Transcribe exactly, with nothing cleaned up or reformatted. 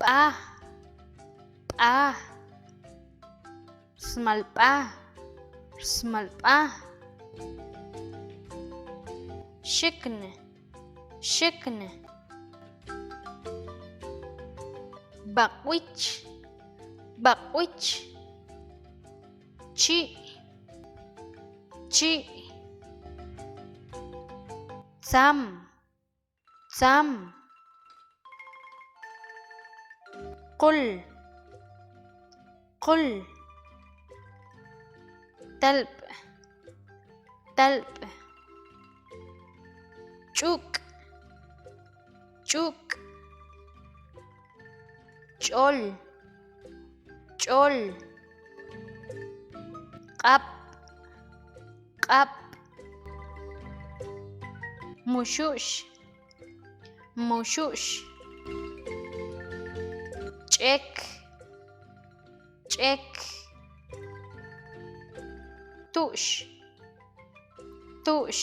पा, पा। स्मलपा, स्मलपा। शिकन, शिकन। बकुच, बकुच। ची, ची। चम, चम। कुल, कुल। तल्प, तल्प। चुक, चुक। चोल, चोल। कप, कप। मुशुश, मुशुश। चेक, चेक। तुश, तुश।